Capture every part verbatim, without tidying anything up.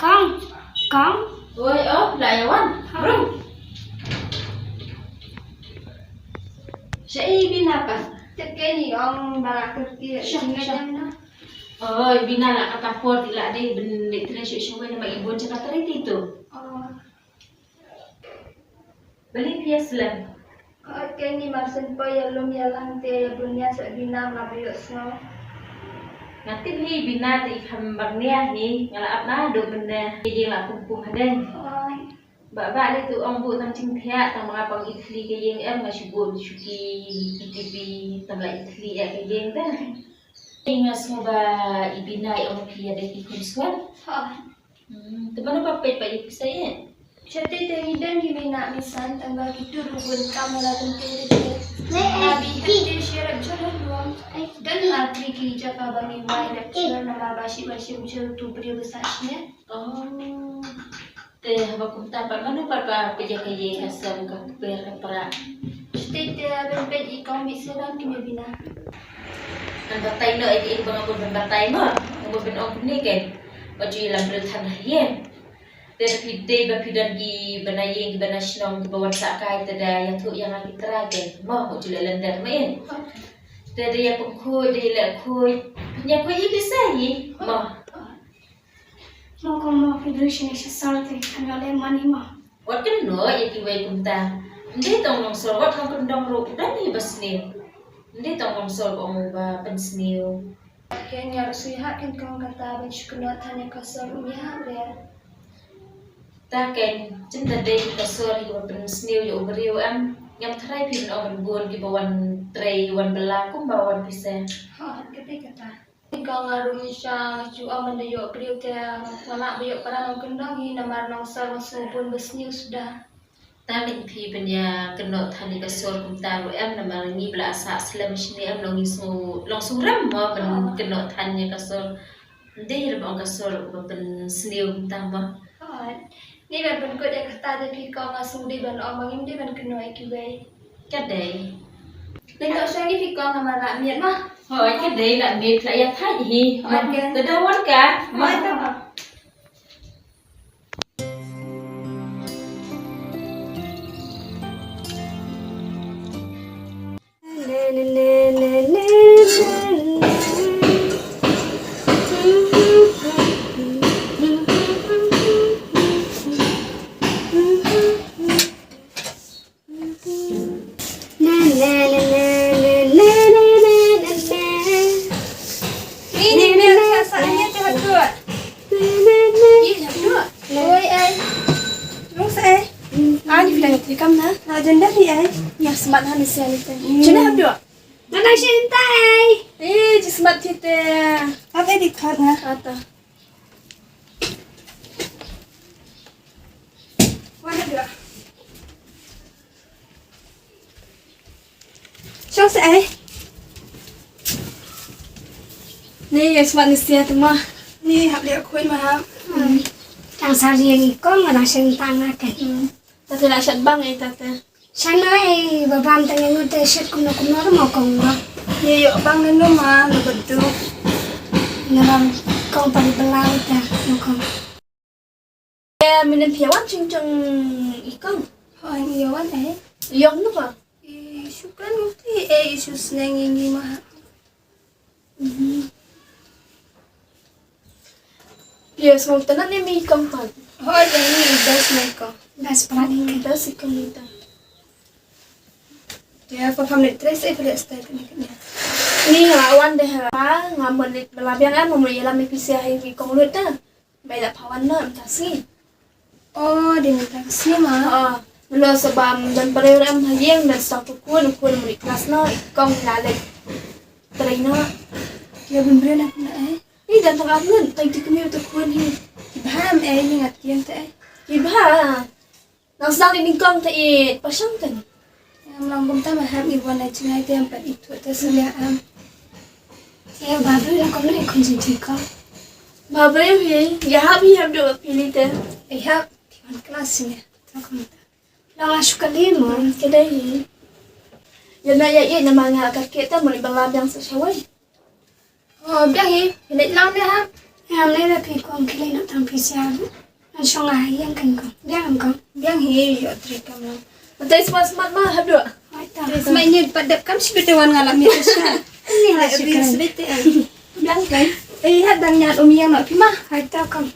Kong, Kong. Oi, oh, la ïa wan. Rum. Sha i Bina pat? Te kein i ong ba la kyrkieh. Sha, sha. Oi, Bina, la kata por te la dei ban leit trei shuh shuh, namar i bun jaka trei te tu. Oh. Balei phi ïa slem? Oi, kein i mar shen poi ïa lum ïa lang te ïa bun nia sha Bina, nga ba ïohsngew. Nga tip hi Bina te i kham bang nia hi, nga la ap naduh mynne, ka ïing la pung pung hadien. Oi. Bah bah, dei tu ong buh tang jingthiah, tang ma nga pang ithli ka ïing em, nga shu buh shu ki P T P, tang la ithli ïa ka ïing da. Nga sngew ba i Bina i ong phi ïa dei ki khun swer. Ha. Hmm, te mano ba peit ba ïa pisa ïa? Shatei te ngi don ki mei nah mei san, tang ba ki tur ruh bun kam la tang te te te. Abi hynte shi rep jor ruh. Don la tri ki jaka ba ngi wai rep jor namar ba shi ba shim jor tu briew ba sah shine. Oh. Te haba kumta pat mano pat ba peit ïa ka ïing ka sem ka kper ka pra? Shatei te ban peit i kong beit se dang ki mei Bina. Ngan batai noh ïa ki ïing ba nga bun ban batai mo. Nga bun ban ong kumne kein. Ba ju ïalam briew than ha ïing. Te da phi dei ba phi don ki bana ïing ki bana shnong ki ba wan sah kai te da ïathuh ïa nga ki trai kein. Mo, mo ju leh lyndet mo in. Te da ïa pynkhuid, da ïa leh khuid. Phin ïa khuid ïa ki sa ïa mo. Mo ko mo, phi briew shane sha sor te kan ïoh leh mane mo. Wat kynnoh ïa kiwei kumta. Ym dei tang nongsor, wat long kyndong ruh don hi ba sniew. Ym dei tang nongsor ba ong ba pynsniew. Kein nga ruh shu ïahap kein kong kata ban shu kynnoh than ïa ka sor, um ïahap re. Ta kein, jin ta dei ka sor hi ba pynsniew ïa u briew em. Ngam tharai phi ban ong ban bun ki ba wan trei wan bylla kumba wan pisa. Ha, ka dei kata. Kong nga ruh ngi sha nga shu ong ban da ïoh briew te nga lah ba ïoh para nongkyndong hi namar nongsor nga sngew bun ba sniew suda. Tang ïa phi ban ïa kynnoh than ïa ka sor kumta ruh em namar ngi ba la sah slem shane em long ngi sngew long sngewrem mo ban kynnoh than ïa ka sor. Ym dei ruh ba ong ka sor ba pynsniew kumta mo. Hooid. Ni ban pynkut ïa kata te phi kong nga sngew dei ban ong ba ngim dei ban kynnoh ïa kiwei. Ka dei. Leit noh sha ngi phi kong namar la miet mo. Hooid ka dei la miet la ïa thait hi. Hooid ka. Te da wan ka. Hooid ka. Ni, ni, ni, ni, ni, ni, ni, ni. Ni, ni, ni, ni, sa, ni, te hap dua. Ih, hap dua. Oi, ai. Rung sa, ai. Ah, ni phi dang trei kam na. Ah, jan da phi, ai. Ïa, smat ha ni sia ni te. Hmm. Jan da hap dua. Mana shin ta, ai. Eh, ji smat thi te. Hap edit kat na. Ata. Wan hap dua. Shong sa ai. Ni, ïa smat ni sia te ma. Ni, hap leh khuid ma hap. Hmm. Tang sa ri ngi kong, nga dang shen tang nga te. Hmm. Tate la shat bang ai tate. Shan ai, ba bam tang ngi te shat kumno kumno ma kong ma. Ni, ïoh bang nanu ma, na badu. Na bam kong pan belau te, ma kong. Eh, mynnin phi wan jingteng i kong. Hooid, ngi wan eh. I ong no ka? I shu kren mufti eh, i shu sneng ïa ngi ma. Mhm. Phi ïohsngew tynnat ne me i kong pat? Hooid, ïa ngi i best me i kong. Best palat i kong. Best i kong ita. Te pha pham leit trei sa phi leit stay kane kane. Ni nga wan de ha. Nga mon leit ba la biang em, mo ïalam ïa phi sa ha i kong lut ta. Ba i la pha wan noh mynta sngi. Oh, dei mynta ka sngi ma. Oh, lo sa bam don briew em ha ïing, don sa u khun, u khun mut i klas noh, i kong la leit trei noh. Ïa bun briew na kumno eh? Ih, don tang ar ngut, tang ki kmie u khun hi. Ki bha em eh, ni ngat ki em te eh. Ki bha. Nang sdang dei nyngkong te i pashang te. Em long kumta ma hap ngi wan na jingai te em pat i tuh te slia em. Te ba briew na kumno i khun jingkong. Ba briew hi, ïa hap hi hap dei ba pili te. Ïa hap, ki wan klas sini. Long kumta. Long la shu kali mo. Hmm, ka dei hi. Ïa na ïa ïa na ma nga ka kit te mo ni ba la biang sa shawai. Oh, biang hi, phi leit lang ne ha? Ngam leh da phi kong, khie leit noh tang phi sha. Ngan shong ha ïing kan kong. Biang em kong. Biang hi, ïoh trei kam lang. Mynta smat smat ma hap duh. Hooid ta. Smat ïa pat dep kam shi bit te wan nga la mih sha. Ni la shi kan. Biang kan. Eh, hap dang ñiad um ïeng noh phi ma. Hooid ta kong.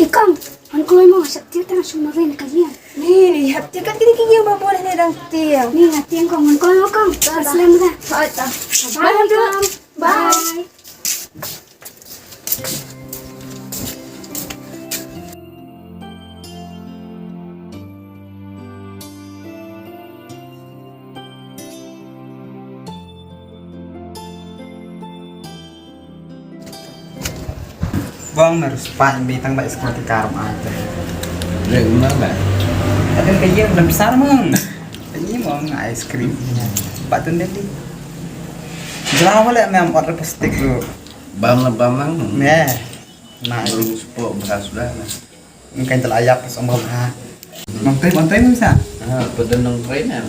I kong, ngan kloi mo, sa tieng tang shu mari na ka ïing. Ni, ni, hap tieng kat kini ki ïing ba bun ne dang tieng. Ni, nga tieng kong, ngan kloi mo kong. Ta, ta. Slem ga. Hooid ta. Bye, bye kong. Bye. Bang, na ruh spah ïa me tang ba skul te ka ruh ante. Rek ma ba. Ada ka ïa belum besar mang. Ini mau ngai ice cream. Ba tun deh di. Jelaw le me am order plastik tu. Bam la bam mang. Me. Na. Belum sepok beras sudah. Ngan kan telah yak pas ong bha. Nong tei, nong tei mung sa. Ha, pada nong tei na.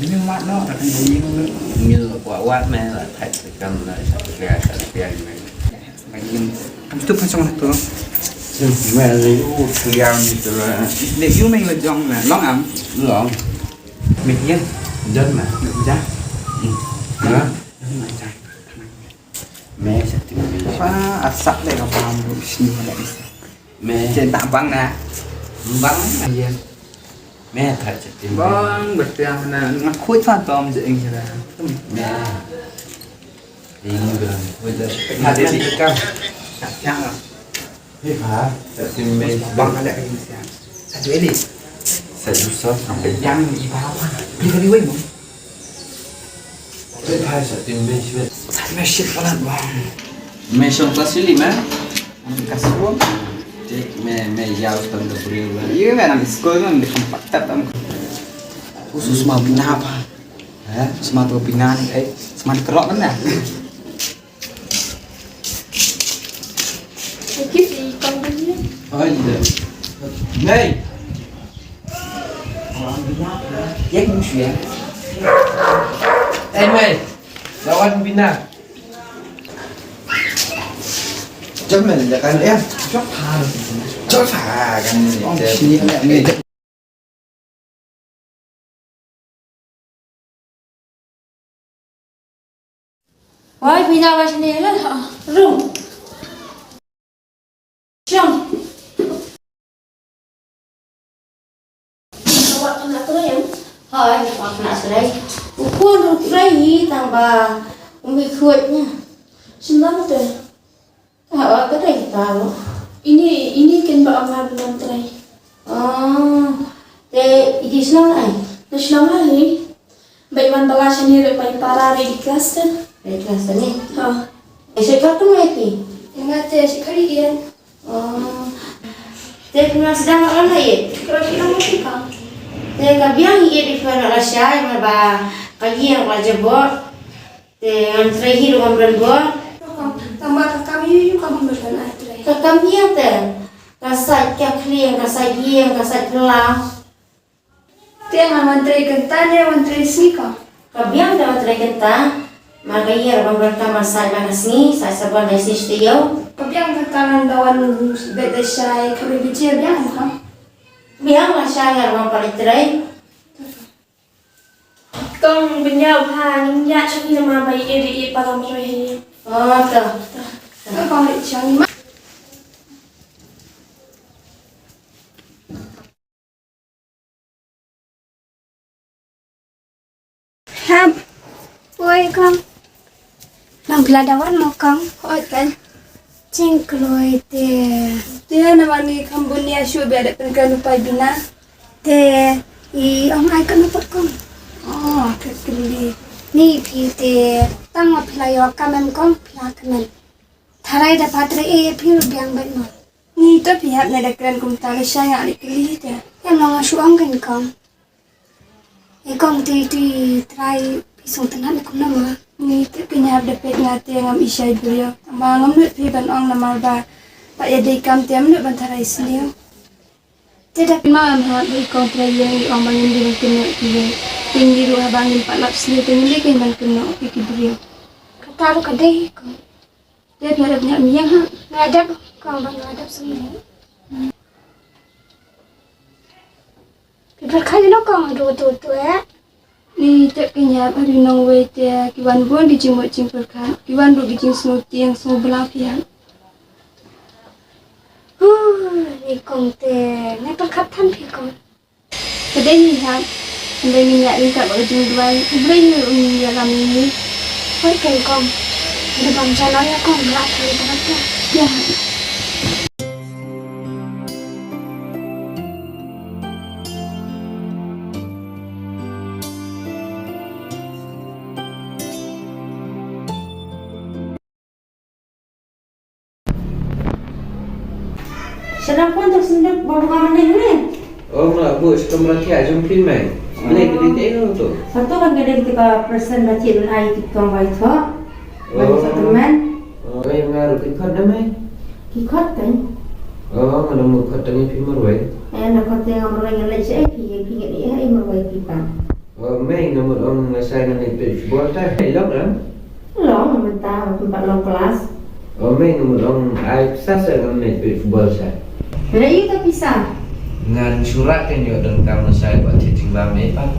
Ini mat no, rakan ini mung. Ini lo kuat kuat me la thai sekam la satu kali satu kali me. Bayin. Kam tu pasang tu. Smelly, oh, kliang ni tu lah. Ni you main la jong na. Long am. Long. Mit yen. Jan ma. Jan. Hmm. Ha? Jan ma jan. Me sa tim me. Pa, asak le ka bam bu sini le. Me. Jen tak bang na. Bang na. Iya. Me thar sa tim. Bang, bertiang na. Ngakut fa tom je ing jera. Me. Ini bilang. Wajah. Ada di kam. Tak yang. Hei, pha, sa tim me. Bang ada ka jingsiang. Sa Eli. Sa Joseph. Sampai yang i pha pha. Ni kali wei mo. Hei, pha, sa tim me shit. Sa me shit palat bang. Me shong kelas Eli me. Ang kasur. Cek me, me yau tang da bril me. Iya me nang school me, me tempat tap am. Khusus ma bina pha. Eh, sma tu bina ni, eh, sma tu kerok kan dah. Okey, si kong bini. Oh, iya. Hey. Orang bina, ya, musuh ya. Eh, Mei. Lawan bina. Jom, Mei, ya kan, ya. Jom, ha. Jom, ha, kan. Oh, sini, ni. Wai, bina wa shane la, ha, rum. Shong. Wa kena trei, ya? Hai, wa kena trei. Ukur trei ni tang ba umi kuat nya. Sembang tu. Ah, ka dei ka tau. Ini, ini kin ba ong ha bynta trei. Oh, te i ki shnong ai? Te shnong ai. Ba i wan bala shane re mai para re di klas te. Re klas te ni. Ha. E se ka tu mai ki. Nga te se ka ri ian. Oh. Te phi nang sdang ong ai? Ka ri nang mai ka. Te ka biang i di phi nang la shai ma ba ka ïing la jabok. Te ngan trei hi ruh ngam don bor. Tang ba ka kam ïa u kam bym don ai trei. Ka kam ïa te. Ka sait ka khlieng, ka sait ïing, ka sait phyllaw. Te ngan wan trei kynta ne wan trei sngi ka? Ka biang te wan trei kynta. Mar ka ïing ruh bym don kam, mar sait mar ka sngi, sait sabon dei sngi shtei ïew. Ka biang kynta ngan da wan beit da shai khatwei baje biang ka? Biang la shai ngan wan palik trei. Kong bynñiaw bha, ngin ïa shong hi namar ba ïeit ïeit palam roi hi. Oh, to. To. To kong ïa shong hi ma. Hap. Oi, kong. Nang phi la da wan mo kong? Hooid kan. Jingkloi te. Te namar ngi kham bun ïa shuh ba dep pynkren u pai bina. Te i ong ai ka nupot kong. Oh, ka kylli. Ni phi te tang ma phi la ïoh kam em kong phi la kmen. Tharai da pha trei e phi ruh biang bad mo. Ni to phi hap ne da kren kumta lashai nga leh kylli te. Em long nga shu ong kan kong. E kong, te tu i trai phi sngewtynnat ne kumno ma? Ni te phi hap da peit nga te ngam i shai briew. Ma ngam nud phi ban ong namar ba pat ïa dei kam te ngam nud ban tharai sniew. Te da phi ma ngam hap ba i kong trai ïeng i ong ba ngim dei ban kynnoh ïa ki ïeng. Te ngi ruh haba ngim pat lap sniew te ngim dei kein ban kynnoh ïa ki briew. Kata ruh ka dei kong. Dep ïa dep ñiah miang ha. Nga dep kong ba nga dep sum ne. Phi pyrkhat ïa no kong, haduh tu tu eh. Ni tep ki ñiah ha ri nongwei te ki wan bun ki jingmut jingpyrkhat, ki wan bun ki jingsngew tieng sngew blang phi ha. Huh, ni kong te, nga pyrkhat than phi kong. Ka dei ngi hap, ka dei ngi ñiah ryngkat bad ka jingduwai, U Blei un ïalam ïa ngi. Hooid keiñ kong. Nga bam jam ïa kong, nga la tharai ka bynta. Ïa. Sha dang pun tu senduk ba buka maning ni. Oh, nga la buh sha kamra thiah jong phi, mei. Mei, ka dei kaei kano tu? Satu kan ka dei kata ka present ba thied ban ai ki kong bai thoh. Ban Oh. settlement. Oh, ïa nga ruh ki khot da, mei. Ki khot kan? Oh, nga la mut khot da ngi phi marwei. Eh, na khot ïa nga marwei, nga leit shaei phi, phi ngi ïa ei marwei phi pat. Oh, mei, nga mut ong nga sa ngan leit peit football te. Hei, long em? Long, mynta nga pynpat long klas. Oh, mei, nga mut ong ai pisa sa ngan leit peit football sa. Lei ïa ka pisa. Ngan shu rah kein ïoh donkam nga sa ïa ba thied jingbam ei pat.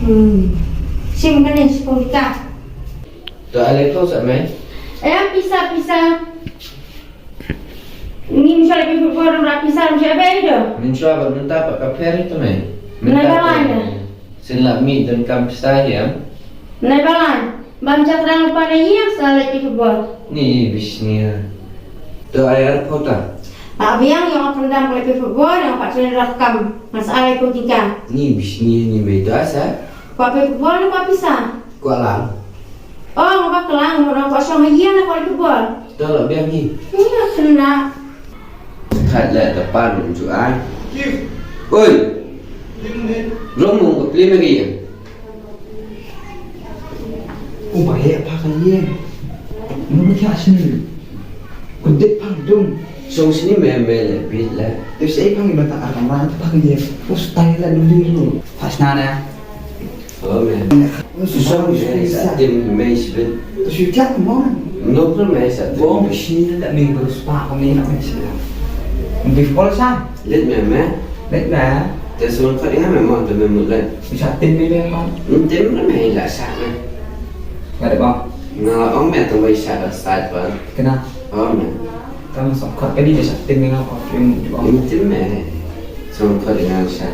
Hmm. Shim kane shiphew tyngka. To ai lei phew sa, mei. Em, pisa, pisa. Ngim shym la peit football, ym rah pisa, ym shym ïa bei de. Mynshuwa bad mynta pat ka pher ïa te, mei. Mynta balai pat. Shen la mih donkam pisa hi em. Nai balai. Bam jakrang lypa na ïing sa leit peit football. Ni bishnia. To ai arphew ta. Ba biang ïa nga pyndam ka leit peit football, ïa nga pat shen rah kam. Nga sa ai arphew tyngka. Ni bishnia ni, mei, to ai sa. Kwah peit football ne kwah pisa? Kwah lang. Oh, nga ba klang, nga ba klang, kwah shong ha ïing ne kwah leit football? To la biang hi. Ni la kena. Khat la ta pan ju ai. Oi. Rong mong ka pli me ri. U ba he pa ka ye. Mu kya sini. Ku dit pang dum. So sini me me le bit le. Tip sei pang iba ta ar kamran pa ka ye. Ustai la dum dum. Pas na na. Oh, man. Susah, susah. Sa tim mei sibin. Susah, come on. No problem, mei, sa tim. Bom, sini nak mei baru sepak, kami nak mei sini. Bif pol sa. Let me, mei. Let me. Te suan kat dengan memang tu memang let. Bisa tim mei, mei, man. Hmm, tim mei lah sa, mei. Nggak ada, bang. Nah, ong mei tu mei sa dah start, bang. Kena. Oh, mei. Tang song khat ka dei da sha tim nga pa film ju ong. Tim me. Song khat nga sha.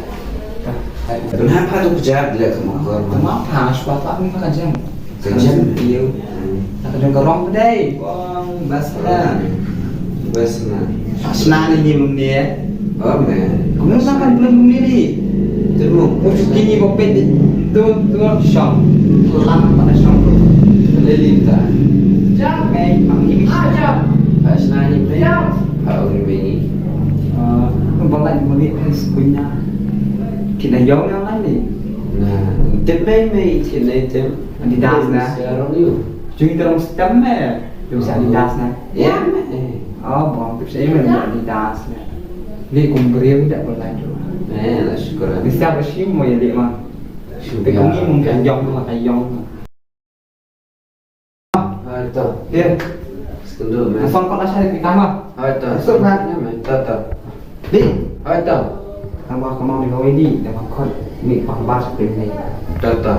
Tang. Bynha pha tu kjat leh ka mokor. Tang ma pha shu pa pa ni pha ka jam. Ka jam. Iyo. Hmm. Ta ka jam ka rong ka dei. Ong bas na. Bas na. Bas na ni ni mum ni eh. Oh, me. Kumno sa kan belum mum ni ni. Terus. Terus kini ko pet. Tun tun shong. Lam pada shong. Lelita. Jam, eh, pang ni. Ah, jam. Bas na ni me. Jam. Pha ong mei. Ah, balai muli pun skunya. Kina yong yang lain ni. Nah, tip mei mei kina tip. Adidas na. Siarong yu. Jung terong stem mei. Jung sa Adidas na. Ya mei. Oh, bom tip sa mei Adidas na. Li kum briew dak balai tu. Eh, la syukur. Bisa besim mo ya li ma. Syukur. Te kung ni mung kan yong ma kan yong. Hai to. Ye. Sekundu, man. Asal kau rasa di kamar. Hai to. Masuk, man. Ya, man. To, to. Di. Hai to. Kamar, kamar di kau ini, dah makan. Ni pang bas pin ni. To, to.